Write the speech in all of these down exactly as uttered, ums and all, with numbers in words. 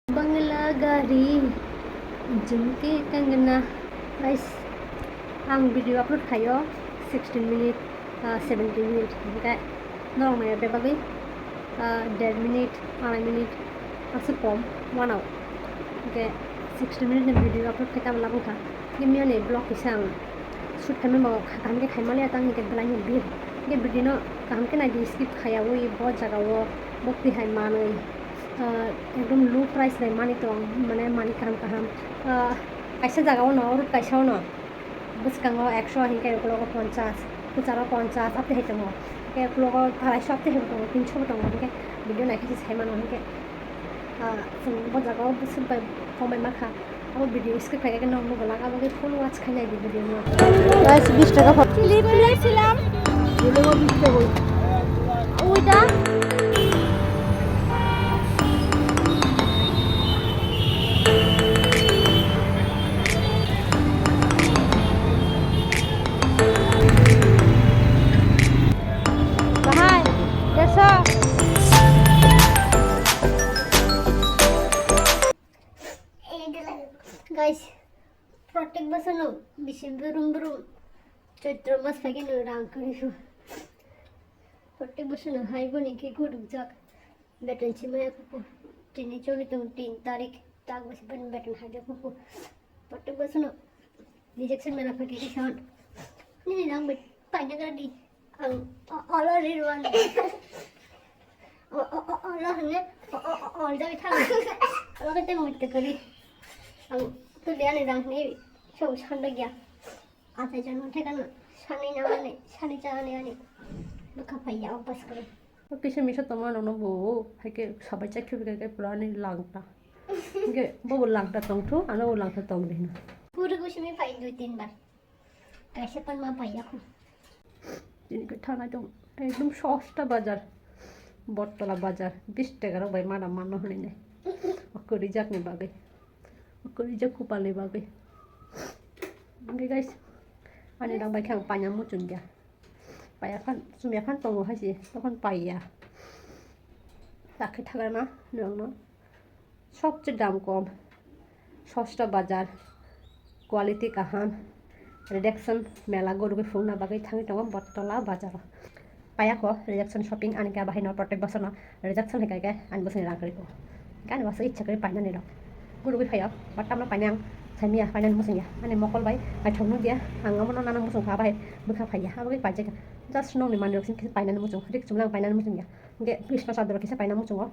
Bangla gari, jhumke kangna. Guys, ang video upload khaio sixteen minute, ah, seventeen minute. Hingke norok nai bebagwi, ah, der minute, arai minute, aswk kom, one hour. Hingke sixteen minute ni video upload khai tamo labwkha. Hingke miyani vlog kisa ang shoot khaimani bo kaham khe khaimaliya tang hingke belai ni bir. Hingke video no kaham khe naidi skip khaiyawi bo jaga o bo twi hai manwi. Ah, ekdom low price bai mani tong, mane mani kaham kaham. Ah, kaisa jaga o no, rut kaisa o no bwskango ekso hinkhe ukologo ponchas, kwcharo ponchas, aptwi hai tongo. Hinkhe ukologo araisho aptwi hai bo tongo, tinsho bo tongo, hinkhe video naikhe se sai mano hinkhe, ah, chwng bo jaga o bwswk bai kok bai makha. Abo video skip khaikhe nok nugo lak, abo khe full watch khainai di video no. Guys, bish taka pho. Chili plate silam. Chili o bish taka. Oita. Bahai, dersho. Guys, protek bosor no bisi brum brum Choitro mas phaikhe no rang kwrwi phu. Protek bosor no hai boni khe gurukjak beton se maya kuku. Tini choli tong tin tarik tak basi bani beton hai kuku. Protek bosor no rejection mela phaikhe khe son. Nini rang bai paina gra di. Ang o-, olo ri rwan. O-, o-, o-, olo hwnne, o-, o-, o-, ol jagwi thang. Olo khe tei muitu kwrwi. Ang to de ani rang hwnwi song sanda gya. Atai jano thekano sani na ani, sani cha ani ani. Bwkha phai ya obas kwrwi. O kisa misa tongma nono bo, hai khe sabai chakhe bwkha khe pura ani langta. Hingke bobo langta tongthu, ano bo langta tong de hino. Pura gusimi phai dui tin bar. Kaisa pan ma paiya khu. Tini khe thanai tong, ekdom sosta bazar, Bottola bazar, bish taka rok bai mana mano hinui nai. O kwrwi jak ni bagwi, o kwrwi jak kupal ni bagwi. Hingke guys, ani rang bai khe ang paina muchung ya. Paiya phan, chumya phan tongo hai se, tokon paiya. Takhe thagra na, nwng no. Sobse dam kom, sosta bazar, quality kaham, reduction mela gurugwi phunukna bagwi thangwi tongo Bottola bazaro. Paiya kho reduction shopping ani khe bahai no protek bosor no reduction hai khe ani bosong ni rang kwrwi kho. Ani bosong ichha kwrwi painani rok gurugwi phaio, but tamno painai ang saimanya, painani muchungya. Ani mokol bai naithok nukya, ang omono nana muchungkha bahai bwkha phaiya, aboni paijak just nokni manwi rok sini khe painani muchung, rik chumla ang painani muchungya. Hingke Krishna chador kisa paina muchungo.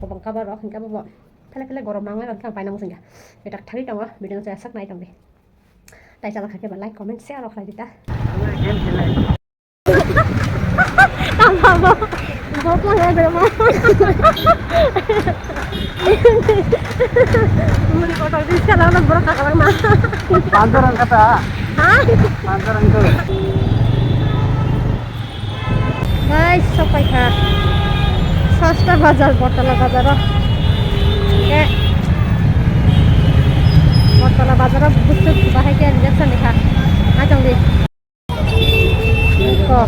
Kobang cover rok hingke abo bo phele phele gorom nangnai rok hingke ang paina muchungya. Betak thari tongo, video no chaya sak nai tongdi. Tai chala kha khe ba like, comment, share rok khlai di ta. Tamo bo. Bo ko le berma. Muri kotor di chala na borok kakalak na. Pantor ang kata. Ha? Pantor ang to. Guys, sopai kha. Sosta bazar, Bottola bazar o. Ke. Bottola bazar o busuk bahai ke rejection ni kha. Ajong di. Ko,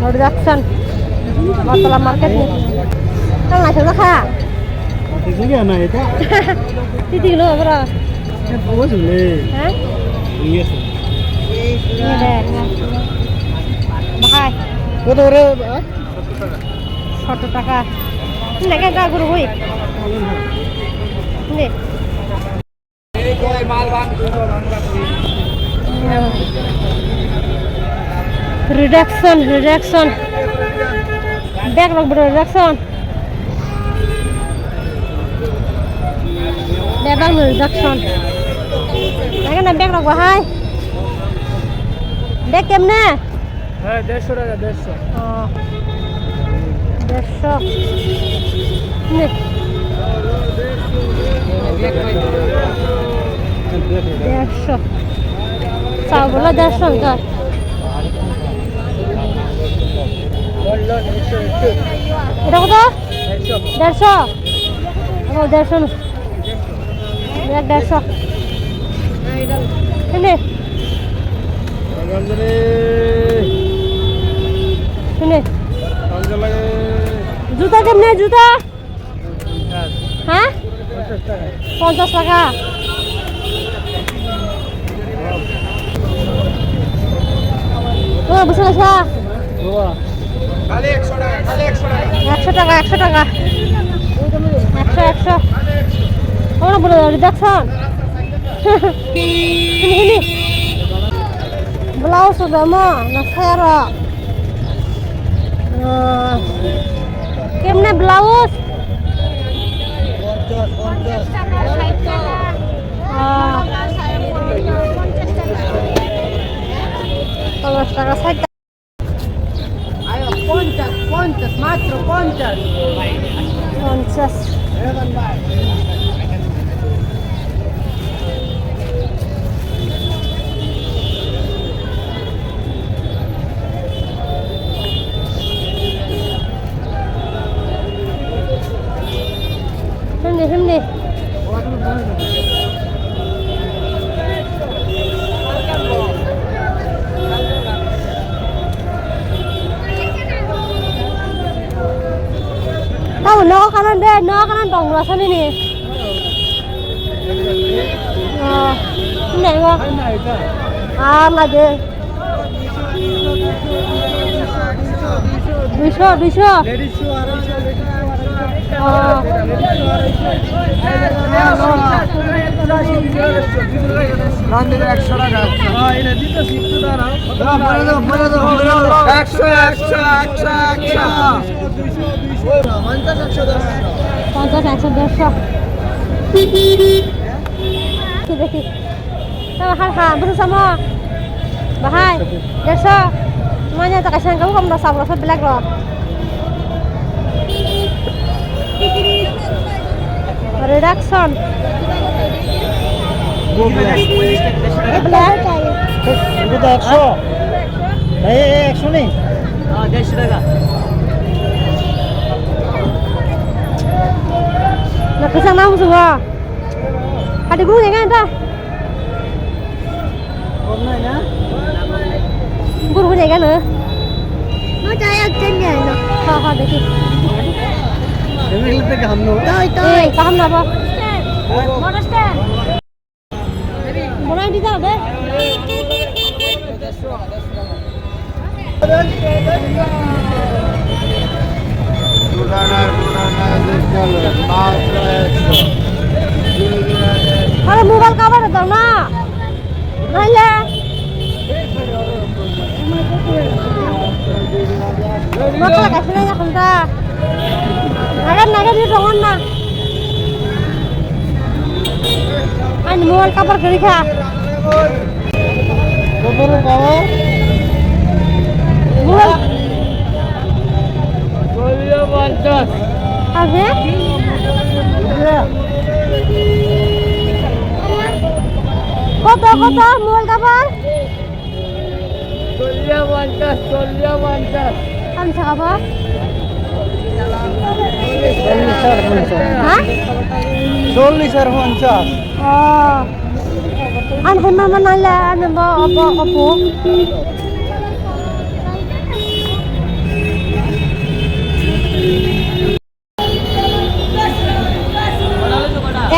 rejection. Bottola market ni. Tang lai thang kha. Titi gana eta. Titi gano abra. Kan bawa sih le. Ha? Iya sih. Ini deh. Bahai. Kau tahu re, ah? Sotto taka. Ini kan tak guru hui. Ini. Reduction, reduction. Bag rok bo reduction. Bebak ni reduction. Naga na bag rok bahai. Bag kemne? Hei, dershok taka, dershok. Oh. Dershok. Ni. Dershok. Chao bolo dershok ka. Eta koto? Dershok. Oh, dershok. Bag dershok. Ini. Ini. Juta kemne juta? Ha? পঞ্চাশ টাকা। ও, বুঝে গেছো? একশো টাকা, একশো টাকা। একশো, একশো। ওরা বলে reduction। হিনি, হিনি। Blouse damo, na sayaro. Ah, kemne blouse? Ah. পঞ্চাশ টাকা, ষাট টাকা। আয়ো, পঞ্চাশ, পঞ্চাশ, মাত্র পঞ্চাশ। পঞ্চাশ। Himni, himni. Tamo nogo kanan de, nogo kanan tong rasa nini. Oh, himni go. Ah, ma de. Duiso, duiso. Ladies shoe আড়াইশো, ladies shoe আড়াইশো। Oh. Ladies shoe আড়াইশো। একশো টাকা। হ্যাঁ, এটা দিতেছি, একটু দাঁড়াও। দাঁড়াও, পরে দাও, পরে দাও, পরে দাও। একশো, একশো, একশো, একশো। দুইশো, দুইশো। পঞ্চাশ, একশো, দেড়শো। কি দেখি? Tamo har ha, bwswk samo? Bahai, dersho. Manya ta kaisa hwnkhe, omo da sabla sa black rok. Reduction. Black. Ibu da একশো. Hey, hey, একশো ni. Ah, দেড়শো টাকা. Na kwchang na musugo. Hadi guru ni kan ta. Guru ni kan. Mo jai ek jan jai na. Ha, ha, dekhi. Doi, doi. Eh, kaham na ba? Motor stand. Motor stand. Bora di da be. Arono mobile cover dong na. Naile. Makla kasih nanya kanta. Nagar nagar di tongon na. Ani mobile cover kiri kha. Mobile. Abe? Koto, koto, mobile cover? চল্লিশ আর পঞ্চাশ। Ang saka ba? চল্লিশ আর পঞ্চাশ। Ha? চল্লিশ আর পঞ্চাশ। Oh. Ang hai mama nala, ano ba, opo, opo.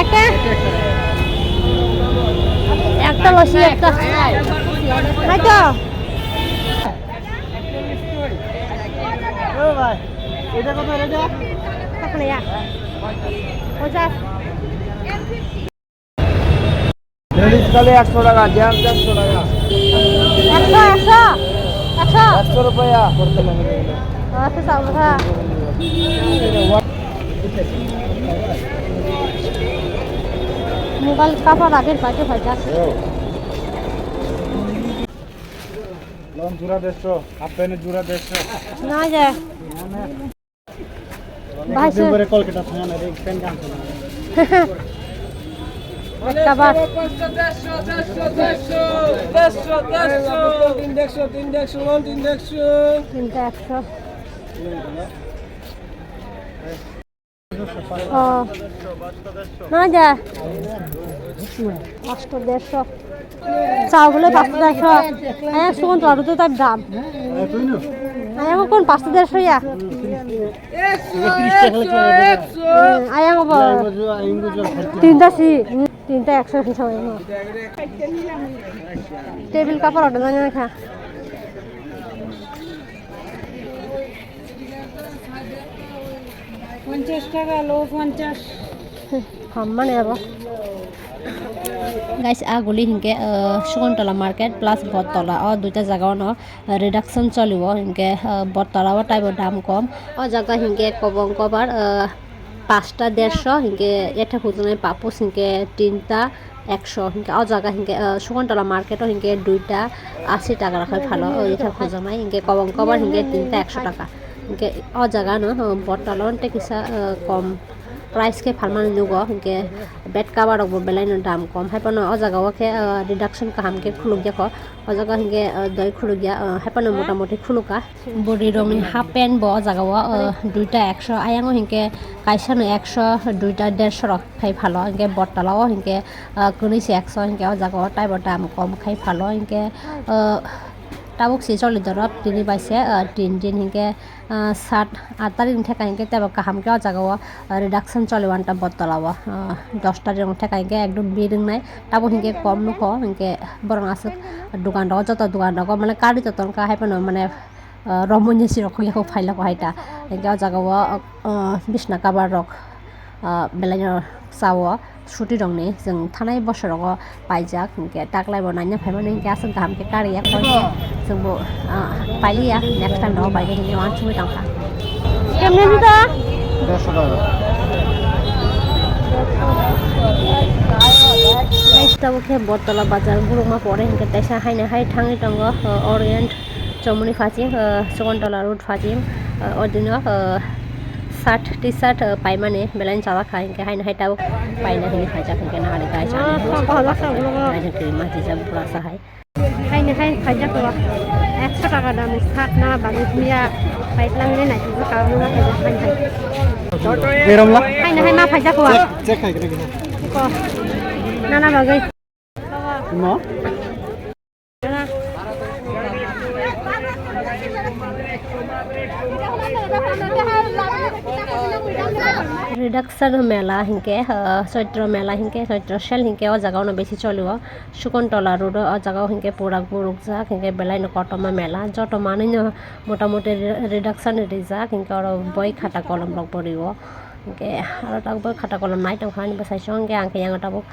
একটা, একটা লসি, একটা। তাই তো? ও ভাই, এটা কত রেট? এখন ইয়া। পঞ্চাশ। লেডিস খালি একশো টাকা, জেন্টস একশো টাকা। একশো, একশো, একশো। একশো রুপিয়া। ও, একশো চাউল খা। মোবাইল কাপড় আগের পাশে ভাইটা। লং জোড়া দেড়শো, হাফ প্যান্টের জোড়া দেড়শো। না যায়। ভাই, একদিন পরে কলকাতা থানা না রে, প্যান্ট গান শোনা। একটা বার। দেড়শো, দেড়শো, দেড়শো, দেড়শো, দেড়শো। তিন একশো, তিন একশো, তিন একশো। তিনটা একশো। ও। না যা। পাঁচশো, দেড়শো। চাউল বলে পাঁচশো, দেড়শো। একশো কোন তো আরো তো তার দাম। Ayang kon pasta derso ya. Hmm, ayang bo. Tinta si, tinta ekso hinsa ayang. Table cover order nang kha. পঞ্চাশ টাকা, লো পঞ্চাশ। Hammani abo. Guys, a guli hinkhe, uh, Sukontola market plus Bottola, o duita jaga ono reduction choli o, hinkhe, uh, Bottola o taibo dam kom. O jaga hinkhe kobong kobar, uh, pasta dersho, hinkhe ethe hujaknai papus hinkhe tinta ekso, hinkhe o jaga hinkhe, uh, Sukontola market o hinkhe duita asi taka rakhai phalo, o ethe hujaknai, hinkhe kobong kobar hinkhe tinta ekso taka. Hinkhe o jaga no, uh, Bottola o tei kisa, uh, kom price khe phalmani nugo, hinkhe bed cover rok bo belai no dam kom. Haiphano o jaga o khe, ah, reduction kaham khe khuluk ya kho. O jaga hinkhe, ah, doi khuluk ya, ah, haiphano mota moti khuluk ka. Bwrwi rokni half pant bo o jaga o, ah, duita ekso, ayang o hinkhe kaisa no ekso, duita dersho rok khai phalo, hinkhe Bottola o hinkhe, ah, kwnwi se ekso, hinkhe o jaga o taibo dam kom khai phalo, hinkhe, ah, tabuk se choli dorop tini bai se, ah, tin din hinkhe, ah, sat aat tarikni theka hinkhe teibo kaham khe o jaga o, ah, reduction choli o anta Bottola o, ah, dos tarikni theka hinkhe ekdom bir wngnai, tabuk hinkhe kom nukho, hinkhe borok aswk dukan rogo, joto dukan rogo mane kari to tongkha, haiphano mane, ah, romoni sirok khuya kho phailakho hai ta, hinkhe o jaga o, ah, bisna cover rok, ah, belai no cha o. Suti rokni chwng thanai bosorogo paijak, hinkhe taklai bo naina phaimani hinkhe aswk kaham khe kariya koi chwngbo, ah, pailiya, next time rogo painai hinwi uansugwi tongkha. Kemne juta? Dersho taka. Guys, tabuk khe Bottola bazar gurukma pore hinkhe teisa haino hai thangwi tongo, ah, Orient. Chomoni phaching, ah, Sukontola road phaching, ah, o dino, ah, shirt, T-shirt, ah, paimani belai no chalak kha, hinkhe haino hai tabuk paina hinwi phaijak, hinkhe nahari guys, ani majijak bura sa hai. Haino hai phaijak o, ekso taka dam ni shirt na bagwi thumya, paitlang le nai thumya, karon ma phaijak haino hai. Berom la? Haino hai ma phaijak o. Check, check khai kena kena. Ko. Nana bagwi. Mo? Reduction mela hinkhe, ah, Choitro mela hinkhe, Choitro sale hinkhe o jaga ono besi choli o. Sukontola road o, o jaga o hinkhe purak burukjak, hinkhe belai no kotorma mela, joto manwi no mota moti re-, reduction rijak, hinkhe oro boi khata kolom rok bo rio. Hinkhe aro tabuk boi khata kolom nai tongkha ani bwsai song khe, ang khe yang tabuk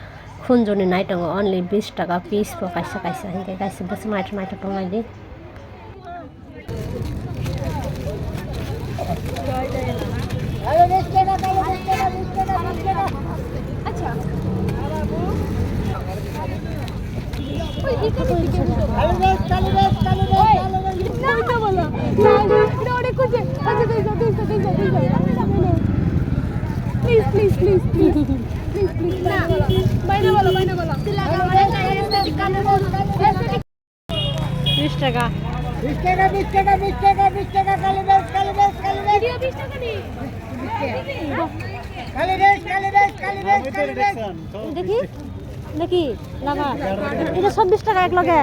khunjoni nai tongo, only bis taka piece bo kaisa kaisa, hinkhe kaisa bwswk naithok naithok tongnai di. Please, please, please, please. Please, please, না। বাইরে বলো, বাইরে বলো। বিশ টাকা। বিশ টাকা, বিশ টাকা, বিশ টাকা, বিশ টাকা, কালী বেশ, কালী বেশ, কালী বেশ। ভিডিও বিশ টাকা নেই। কালী বেশ, কালী বেশ, কালী বেশ, কালী বেশ। দেখি, দেখি, লাগা। এটা সব বিশ টাকা এক লগে।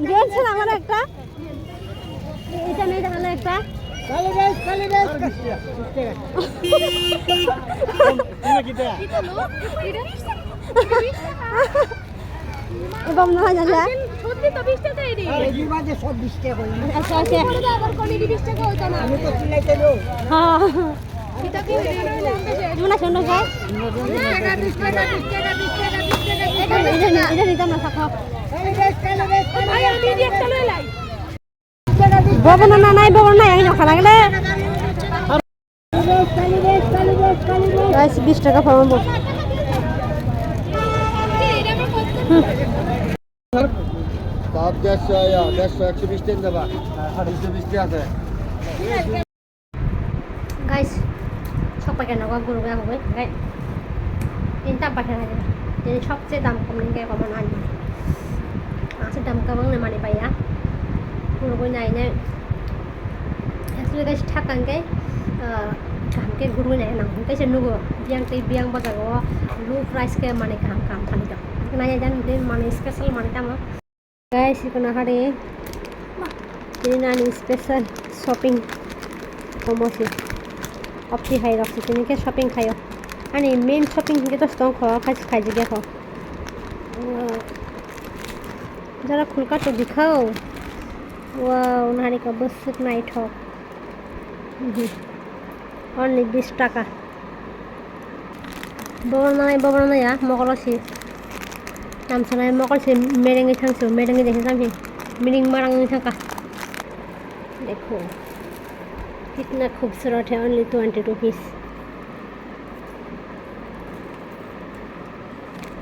দিয়েছেন আমার একটা। এটা নেই তাহলে একটা। কালী বেশ, কালী বেশ। এটা লো, এটা, এটা বিশ টাকা। এবং না জানলে? আঙ্কেল, সত্যি তো বিশ টাকা এরই। আরে, কি বাজে সব বিশ টাকা করি? আচ্ছা, আচ্ছা। পরে তো আবার কোন বিশ টাকা হইতো না। আমি তো চিল্লাইতে দেবো। হ্যাঁ। এটা কি হইলো? এমন আছে অন্য জায়গায়? বিশ টাকা, বিশ টাকা, বিশ টাকা, বিশ টাকা, বিশ টাকা, বিশ টাকা। এটা, এটা নি-, এটা নিতাম না, থাকো। ভাই, আমি দিয়ে একটা লয়ে লাই। Bobo na nanai, bobo na yang nyokha na gele. Guys, বিশ টাকা পাবো। হুম। সাত দেড়শো, ইয়া, দেড়শো, একশো বিশ টাকা দেবা। আর একশো বিশ টাকা আছে। Guys, sok paikha nogo gurugwi ang bai, hwnkhe tini tam paikha hai, tini sobse dam komni hwnkhe omo nai mani. Ang se dam kwbangni mani paiya, gurugwi nainai. Actually, guys, thaka hwnkhe, ah, kaham khe gurugwi nai nang hwnkhe se nugo, biyang tei biyang bojagao low price khe mani kaham kaham phalito. Nai nai jan tei mani special mani tamo. Guys, iko nahari. Tini ani special shopping. Komo se. Opti hai rok se tini khe shopping khaio. Ani main shopping hingke to tong kho, khai khaijak ya kho. Wow. Jara khulka to dikhao. Wow, nari ka bwswk naithok. Mhm. Only bis taka. Bobo nai, bobo nai ya, mokolo si. Tamsa nai mokol si merengwi thang si, merengwi desi thang si. Miring marangwi thang ka. Dekho. Kitna khubsurat hai, only twenty rupees.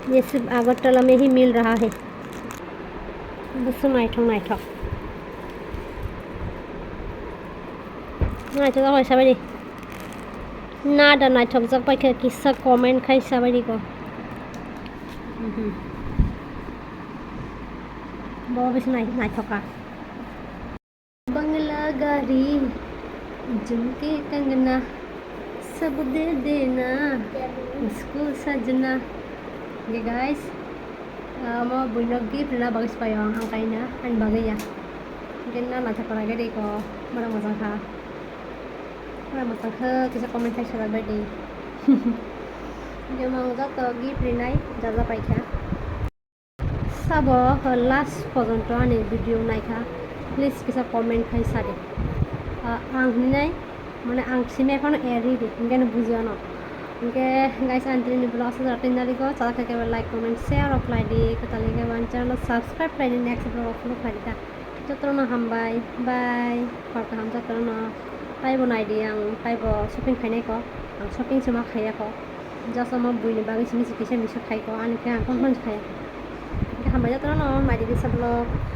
ये सब अगरतला में ही मिल रहा है। Bwswk naithok naithok. Naithok jak bai sabaidi. Nada naithok jak bai khe kisa comment khai sabaidi ko. Mhm. Bo bisi nai-, naithok ka. Bangla gari, jhumke kangna, sab de dena, usko sajna. Okay guys, ah, omo buino gift rwna bagwi se paio ang, ang kaina, ani bagwi ya. Hingke na naithok kora gede ko, mora mojang kha. Mora mojang khe kisa comment khai sajak bai di. Hingke omo ang joto gift rinai jaja paikha. Sabo last porjonto ani video naikha, please kisa comment khai sadi. Ah, ang hinai, mane ang simi ekhon eri di, hingke no bujiyo no. Hingke guys, ang tini vlog aswk jora tini narikho, chajak khe kebo like, comment, share rok khlai di, kwtal hingke bo ani channel o subscribe khlai di, next vlog o follow khlai di ta. Jotono hambai, bye, hor kaham jotono. Taibo naidi ang, taibo shopping khainai ko, ang shopping se ma khaiya ko. Just omo buini bagwi simi se kisa miso khai ko, ani khe ang kono se khaiya. Hingke hambai jotono, naidi kisa vlog.